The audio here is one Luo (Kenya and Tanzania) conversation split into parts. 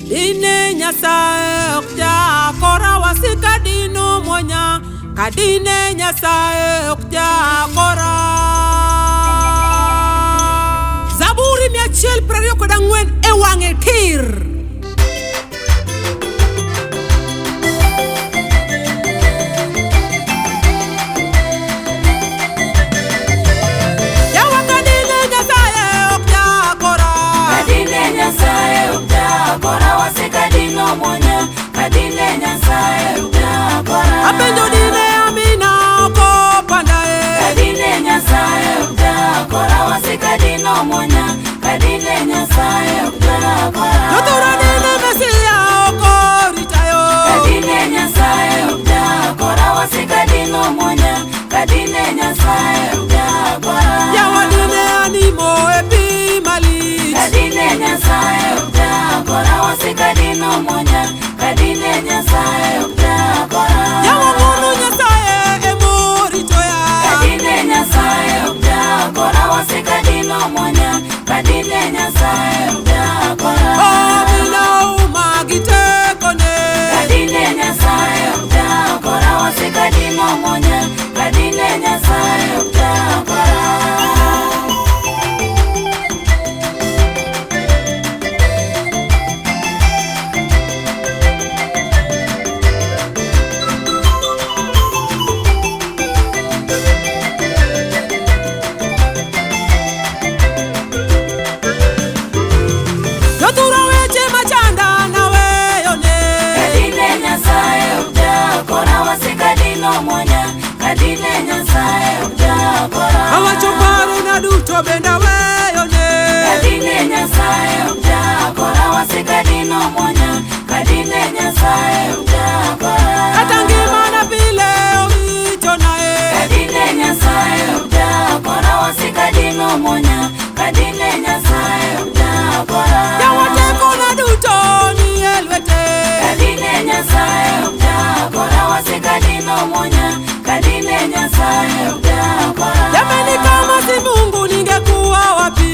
Dine Nyasaye ok jakora wasika dino muonya kadine Nyasaye ok jakora. Zaburi 124 e wang'e tir. Yawa kadine Nyasaye ok jakora. Kadine Nyasaye ok jakora wasika dino muonya kadine Nyasaye ok jakora. Apenjo dine Amina ok opandae. Kadine Nyasaye ok jakora wasika dino muonya kadine Nyasaye ok jakora. Jothura dine Mesia ok oritayo. Kadine Nyasaye ok jakora wasika dino muonya kadine Nyasaye ok jakora. Yawa dine animo e pi malich. Kadine Nyasaye ok jakora wasika dino muonya kadine Nyasaye ok jakora. Yawa ng'wono Nyasaye emoritoya. Kadine Nyasaye ok jakora wasika dino muonya kadine Nyasaye ok jakora. Amina uma gi tekone. Kadine Nyasaye ok jakora wasika dino muonya kadine Nyasaye ok jakora. Jothura weche machanda naweyone. Kadine Nyasaye ok jakora wasika dino muonya kadine Nyasaye ok jakora. Awacho parona duto bende aweyone. Kadine Nyasaye ok jakora wasika dino muonya kadine Nyasaye ok jakora. Kata ngimana pile oritonae. Kadine Nyasaye ok jakora wasika dino muonya kadine Nyasaye ok jakora. Yawa tekona duto ni e lwete. Kadine Nyasaye ok jakora wasika dino muonya kadine Nyasaye ok jakora. Jameni, kama si Mungu ningekuwa wapi?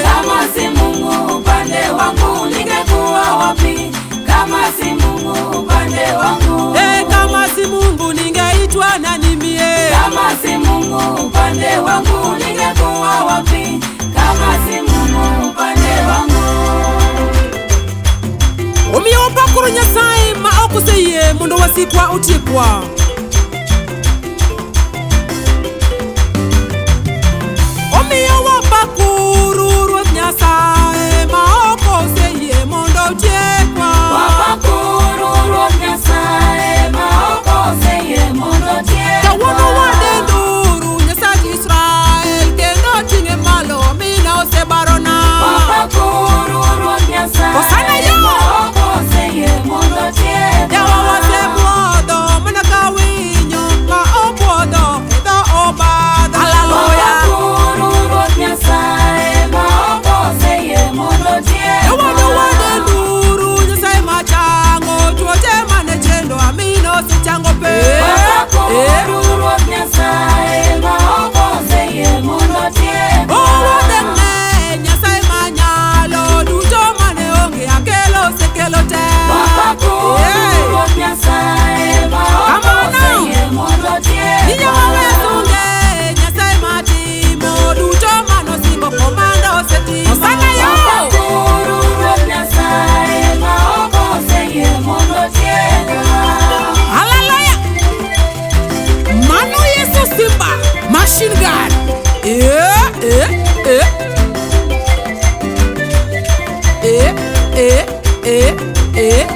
Kama si Mungu upande wangu ningekuwa wapi? Kama si Mungu upande wangu. Kama si Mungu ningeitwa nani mie? Kama si Mungu upande wangu ningekuwa wapi? Kama si Mungu upande wangu. Omiyo wapakuru Nyasaye ma ok oseyie mondo wasikwa otiekwa. Omiyo wapakuru Ruoth Nyasaye ma ok oseyie mondo otiekwa. Wapakuru Ruoth Nyasaye ma ok oseyie mondo otiekwa. Kawuono wadenduru Nyasach Israel kendo ting'e malo mina osebarona. Wapakuru Ruoth Nyasaye Hosana yo! ma ok oseyie mondo otiekwa. Yawa wasebuodho mana ka winyo ma obuodho e dho obadho. Haleluya! Wapakuru Ruoth Nyasaye ma ok oseyie mondo otiekwa. Yawa wadenduru Nyasaye machango tuoche mane chendo amina osechango pe. Wapakuru Ruoth Nyasaye ma ok oseyie mondo otiekwa. Owadene Nyasaye manyalo duto mane onge akelo osekelo te. Wapakuru Ruoth Nyasaye ma ok Kamano. oseyie mondo otiekwa. Iyawa wesunge Nyasaye matimo duto manosingo komanda osetimo. Hosana yo! Wapakuru Ruoth Nyasaye ma ok oseyie mondo otiekwa. Hallelujah! Mano Yesu Simba Machine Gun. Eh, eh, eh. Eh, eh, eh, eh.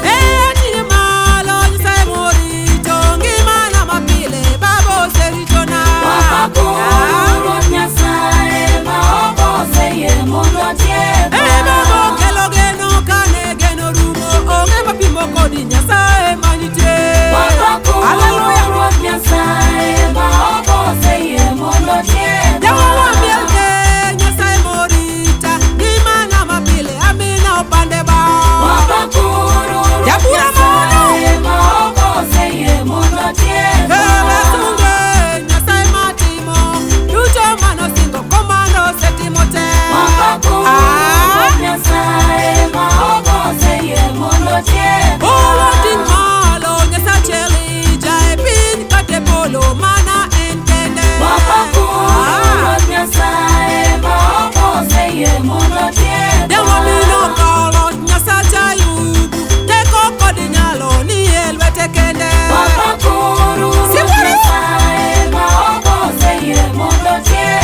Eh, ating'e malo Nyasaye morito ngimana mapile Baba oseritona. Wapakuru Ruoth Nyasaye ma ok oseyie mondo otiekwa. Eh, Baba okelo geno kane geno rumo onge mapimo kodi Nyasaye manitie. Wapakuru Hallelujah. Ruoth Nyasaye ma ok oseyie mondo otiekwa. Yawa wamiel te Nyasaye morita. Mondo tieng'